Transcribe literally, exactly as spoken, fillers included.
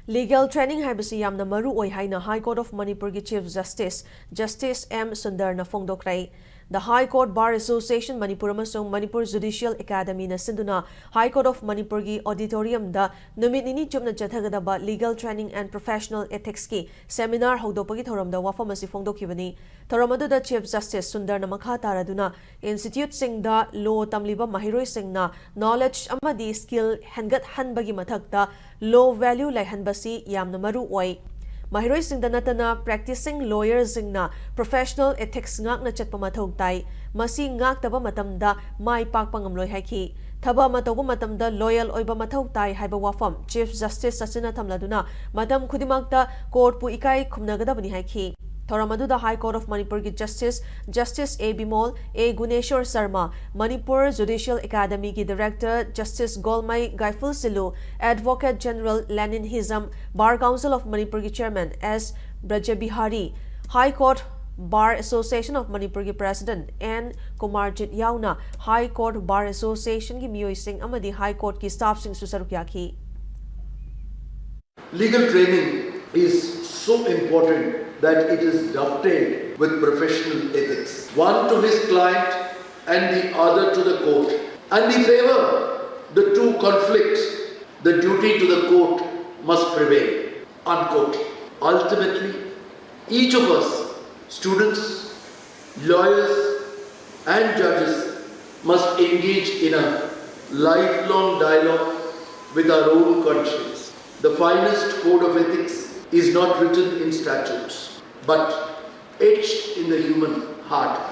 Legal training ꯍꯥꯏꯕꯁꯤ ꯌꯥꯝꯅ ꯃꯔꯨ ꯑꯣꯏ ꯍꯥꯏꯅ High Court of ꯃꯅꯤꯄꯨꯔꯒꯤ Chief Justice, Justice M ꯁꯨꯟꯗꯔꯅ ꯐꯣꯡꯗꯣꯛꯈ꯭ꯔꯦ꯫ The High Court Bar Association Manipur ꯑꯃꯁꯨꯡ ꯃꯅꯤꯄꯨꯔ Judicial Academyꯅ ꯁꯤꯟꯗꯨꯅ High Court of ꯃꯅꯤꯄꯨꯔꯒꯤ auditoriumꯗ ꯅꯨꯃꯤꯠ ꯅꯤꯅꯤ ꯆꯨꯞꯅ ꯆꯠꯊꯒꯗꯕ Legal Training and Professional Ethicsꯀꯤ seminar ꯍꯧꯗꯣꯛꯄꯒꯤ ꯊꯧꯔꯝꯗ ꯋꯥꯐꯝ ꯑꯁꯤ ꯐꯣꯡꯗꯣꯛꯈꯤꯕꯅꯤ꯫ ꯊꯧꯔꯝ ꯑꯗꯨꯗ Chief Justice ꯁꯨꯟꯗꯔꯅ ꯃꯈꯥ ꯇꯥꯔꯗꯨꯅ instituteꯁꯤꯡꯗ law ꯇꯝꯂꯤꯕ ꯃꯍꯩꯔꯣꯏꯁꯤꯡꯅ knowledge ꯑꯃꯗꯤ skill ꯍꯦꯟꯒꯠꯍꯟꯕꯒꯤ ꯃꯊꯛꯇ law value ꯂꯩꯍꯟꯕꯁꯤ ꯌꯥꯝꯅ ꯃꯔꯨ ꯑꯣꯏ꯫ ꯃꯍꯩꯔꯣꯏꯁꯤꯡꯗ ꯅꯠꯇꯅ practicing lawyerꯁꯤꯡꯅ professional ethics ꯉꯥꯛꯅ ꯆꯠꯄ ꯃꯊꯧ ꯇꯥꯏ꯫ ꯃꯁꯤ ꯉꯥꯛꯇꯕ ꯃꯇꯝꯗ ꯃꯥꯏ ꯄꯥꯛꯄ ꯉꯝꯂꯣꯏ ꯍꯥꯏꯈꯤ꯫ ꯊꯕꯛ ꯑꯃ ꯇꯧꯕ ꯃꯇꯝꯗ loyal ꯑꯣꯏꯕ ꯃꯊꯧ ꯇꯥꯏ ꯍꯥꯏꯕ ꯋꯥꯐꯝ Chief Justice ꯆꯆꯟꯅ ꯊꯝꯂꯗꯨꯅ ꯃꯇꯝ ꯈꯨꯗꯤꯡꯃꯛꯇ courtꯄꯨ ꯏꯀꯥꯏ ꯈꯨꯝꯅꯒꯗꯕꯅꯤ ꯍꯥꯏꯈꯤ꯫ ꯊꯧꯔꯝ ꯑꯗꯨꯗ High Court of ꯃꯅꯤꯄꯨꯔꯒꯤ Justice, Justice A Bimol, A Guneshor Sharma, Manipur Judicial Academyꯒꯤ Director Justice Golmei ꯒꯥꯏꯐꯨꯜꯁꯤꯂꯨ, Advocate General ꯂꯦꯅꯤꯟ Hijam, Bar Council of ꯃꯅꯤꯄꯨꯔꯒꯤ Chairman S ꯕ꯭ꯔꯖꯕꯤꯍꯥꯔꯤ, High Court Bar Association of ꯃꯅꯤꯄꯨꯔꯒꯤ President N ꯀꯨꯃꯥꯔꯖꯤꯠ ꯌꯥꯎꯅ High Court Bar Associationꯒꯤ ꯃꯤꯑꯣꯏꯁꯤꯡ ꯑꯃꯗꯤ High Courtꯀꯤ staffꯁꯤꯡꯁꯨ ꯁꯔꯨꯛ ꯌꯥꯈꯤ꯫ Legal training is so important that it is dovetailed with professional ethics. One to his client and the other to the court. And the favor, the two conflicts, the duty to the court must prevail. Unquote. Ultimately, each of us, students, lawyers, and judges, must engage in a lifelong dialogue with our own conscience. The finest code of ethics is not written in statutes, but etched in the human heart.